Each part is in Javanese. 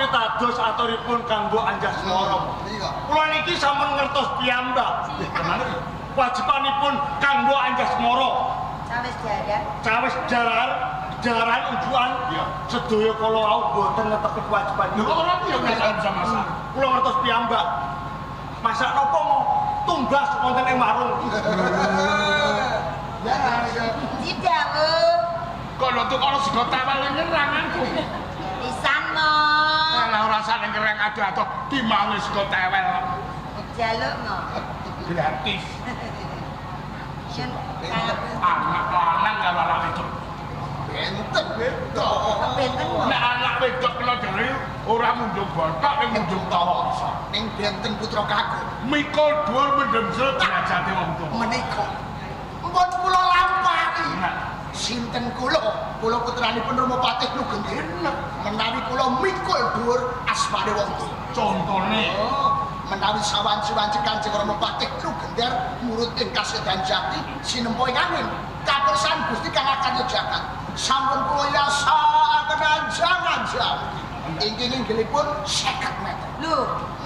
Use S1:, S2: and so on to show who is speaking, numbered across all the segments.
S1: pitados aturipun kanggo Anjasmara.
S2: Iya.
S1: Kula niki sampun ngertos piyambak. Kewajibanipun kanggo Anjasmara.
S3: Cawis jaran.
S1: Cawis jalar, jalaran unjukan sedaya kala wau boten netepi kewajiban.
S4: Lho kok ora piye nek bisa masak?
S1: Kula ngertos piyambak. Masak napa mo? Tumbas wonten ing warung.
S2: Ya, ya.
S3: Tidak, Bu.
S4: Kono tuh kono sego tawal nyerang aku.
S3: Pisan mo.
S4: Lah ora sane ngerang ado-ado timange sego tewel
S3: Jaluk mo.
S4: gratis.
S3: Yen kangen
S4: Anak lanang karo anak wedok.
S2: Benten beda.
S3: benten mo.
S4: Nek anak wedok kena jare ora mundhung botok ning mundhung tawa bisa.
S2: Ning benten putra kakung.
S4: Mikul dhuwur mendem jero derajate wong tuwa.
S2: Menika. Mpun kula lampahi.
S4: Nah,
S2: Sinten kula? Kula putranipun Rama Patih Lugendhir. Menawi kula mikul dhuwur asmane wong tuwa.
S4: Contone
S2: Oh, menawi sawanci-wanci Kanjeng Rama Patih Lugendher murut ing kasedan jati sinempo ing angin. Kapersan Gusti kang akarya jagat. Sampun kula yasakaken anjang-anjang. Ingkang inggilipun 50 meter.
S3: Lho,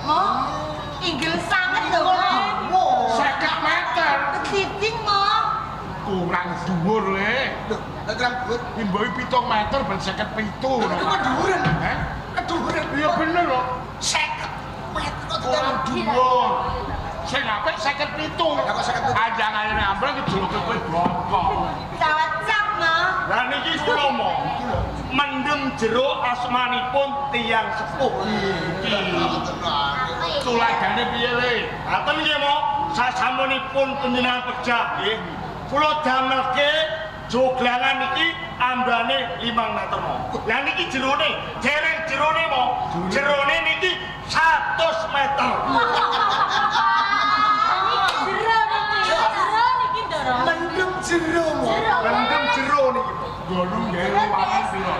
S3: mo. Inggil sanget lho, mo.
S2: Wow.
S4: 50 meter
S3: Kediding mo.
S4: kurang dhuwur le.
S2: Lho, lha kurang dhuwur.
S4: Imbohi 7 meter ben 57.
S2: Lho, itu keduwuren.
S4: Heh?
S2: Keduwuren.
S4: Iya bener lho.
S2: 50 meter kok
S4: Kurang dhuwur. Sing apik 57.
S2: Lah kok 57?
S4: Anjang-anjane ambreng kejuluke kowe bongkok.
S3: Cawacap mo.
S1: Lah niki kula mo. Mendem jero asmanipun tiyang sepuh.
S4: Tuladane piye le?
S1: Ngaten nggih mo, sasampunipun panjenengan pejah nggih. Kula damelke joglangan niki ambane 5 meter mo. Lah niki jerone, dereng jerone mo. Jerone niki 100 meter.
S5: Niki jero niki. Jero niki, Ndoro.
S2: Mendem jero mo.
S5: Jero.
S1: Mendem jero niki.
S4: Ngono nggawe ruwangan piro?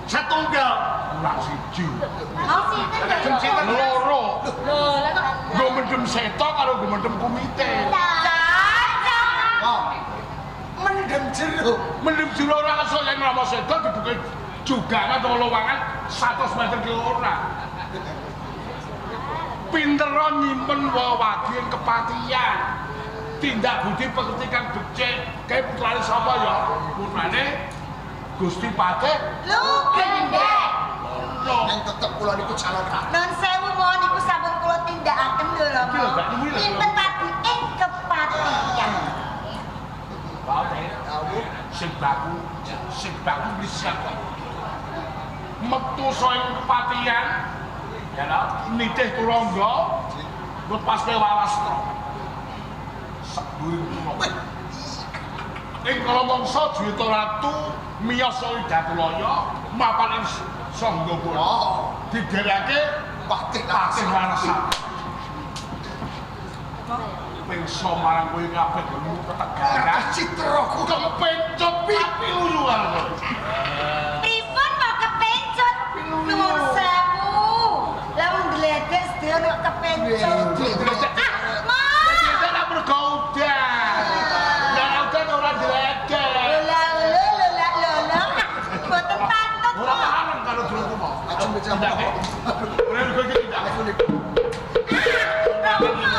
S1: Setunggal.
S4: Kurang siji.
S5: Oh, sinten, Ndoro?
S4: Loro.
S5: Lho, lah kok
S4: Nggo mendem seto karo nggo mendem kumite.
S3: Cacap.
S2: Oh. Mendem jero.
S4: Mendem jero ora kesuk yen Rama Seto dibuka jugangan atau luwangan 100 meter ki ora. Pintera nyimpen wewagi ing kepatihan. Tindak budi pekerti kang becik. Kae putrane sapa ya? Putrane Gusti Patih
S3: Lu gendek.
S4: Lho.
S2: Ning tetep kula niku calon ratu.
S3: Non sewu mo niku sampun kula tindakaken lho Rama.
S4: Iki lho, Mbak, niku lho.
S3: Nyimpen padi ing kepatihan.
S4: Wae
S2: Tahu.
S4: sing baku beli siap kok. Metu saka kepatihan ya lho, nitih turangga lepaske wawastra. Sakduring turangga. Ing kala mangsa Juwita Ratu miyos Widatulaya mapan ing Sangga Pura.
S2: Oh,
S4: Didereke
S2: Patih
S4: Patih Larasati. Pengso marang kowe kabeh nggonmu ketegaran.
S2: Ngertos citra kula.
S4: Kepencut pipi uyuhan kowe.
S3: Pripun mau kepencut? Nuwun sewu. Lah wong gledek sedaya nek kepencut.
S4: Gledek.
S3: Ah, mo.
S4: Tidak lah mergo udan. Nek udan ora diledek.
S3: Lho lho lho lho lho lho. Mboten patut.
S4: Ora
S3: Mo.
S4: tahan karo durungku mau.
S2: Ajeng bicara.
S4: Tidak, eh. Ora kowe iki tidak.
S3: Rama.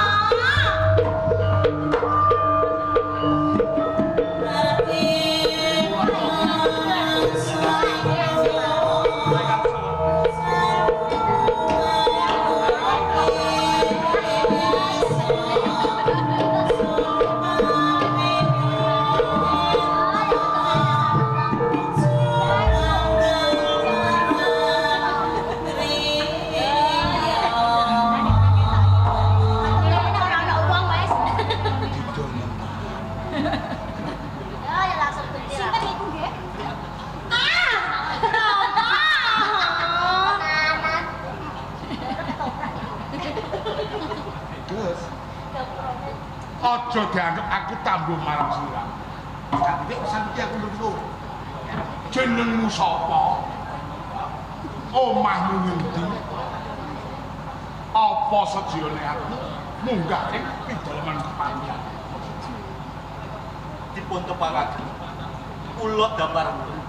S5: Ora ana uang wis. Ya, ya langsung beli. Sinten niku nggih? Ah, Rama. Tenanan.
S2: Gus.
S4: Aja dianggep aku tambuh marang sira.
S2: Kabeh pesan iki aku lho.
S4: Jenengmu sapa? Omahmu ngendi? Apa sejiyone aku munggah ing pidaleman kepatihan?
S6: Dipun tepangaken. Kula Damar Wulan.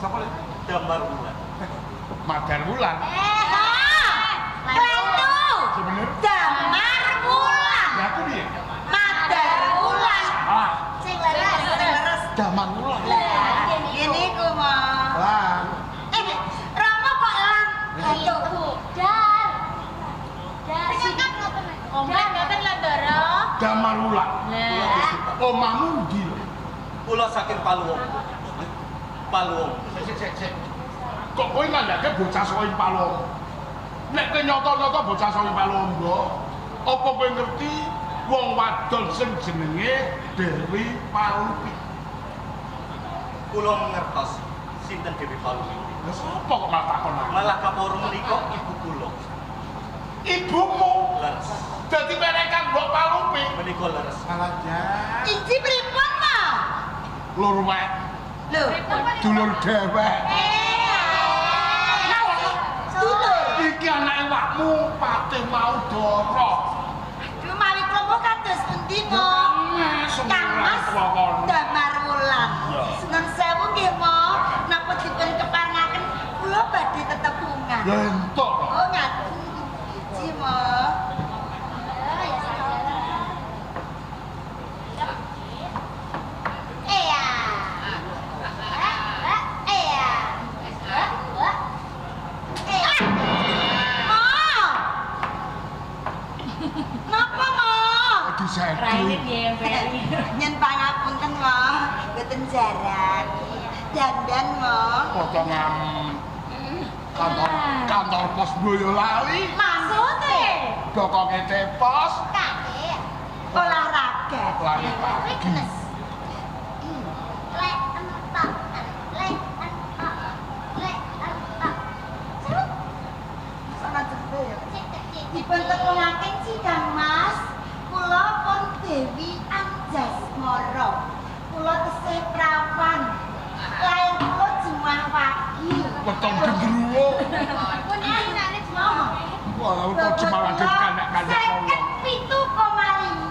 S4: Sapa le?
S6: Damar Wulan.
S4: Madar Wulan.
S3: Klentu.
S4: Sebener.
S3: Damar Wulan.
S4: Lah aku piye?
S3: Madar Wulan.
S4: Ah,
S5: Sing leres.
S3: Sing leres.
S4: Damar Wulan.
S3: Lah, ngene iku, Ma.
S4: Lan.
S3: Eh, Rama kok lan?
S5: Itu. Dar. Dar. Komplit ngoten lho, Ndoro.
S4: Damar Wulan.
S5: Lah.
S4: Omahmu ndi lho?
S6: Kula saking Paluwung. Paluwung.
S4: Sik sik sik. Kok kowe ngandhake bocah saka ing Palombo? Nek kowe nyata-nyata bocah saka ing Palombo, apa kowe ngerti wong wadon sing jenenge Dewi Palupi?
S6: Kula ngertos sinten Dewi Palupi.
S4: Lah sapa kok malah takon aku?
S6: Malah kaporo menika ibu kula.
S4: Ibumu
S6: Leres.
S4: dadi menekan mbok Palupi.
S6: Menika leres.
S4: Salah jan.
S3: Inji pripun, Ma?
S4: Lur wek,
S3: Lho,
S4: dulur dhewek.
S3: dulur.
S4: Iki anake wakmu Patih Maudara.
S3: Aduh, mawi kula kados pundi, Ma? Kang Mas Damar Wulan. Sunan sewu nggih, Ma. Napa dipun keparengaken kula badhe tetebungan.
S4: Ya entuk.
S3: Oh, ngaten. Ji, Ma.
S5: Iya. Iya. Iya.
S3: Ma. Napa, Ma?
S4: Disedi.
S3: Nyen pangapunten, Ma. Mboten jarak. Dandan, Ma.
S4: Potongan kantor pos Boyolali,
S3: Maksude
S4: bokonge pos
S5: Kakek.
S3: olahraga.
S4: lari pagi.
S5: Fitness. Lek entok, lek entok, lek entok. Serut.
S3: Sana jebul ya.
S5: Cek cek cek.
S3: Dipun tepungaken si Kang Mas, kula pun Dewi Anjasmara. Kula tesih prawan. Lair kula Jumah Wage.
S4: Weton gendruwo.
S5: Pun anake jemah.
S4: Wah, weton jemah wage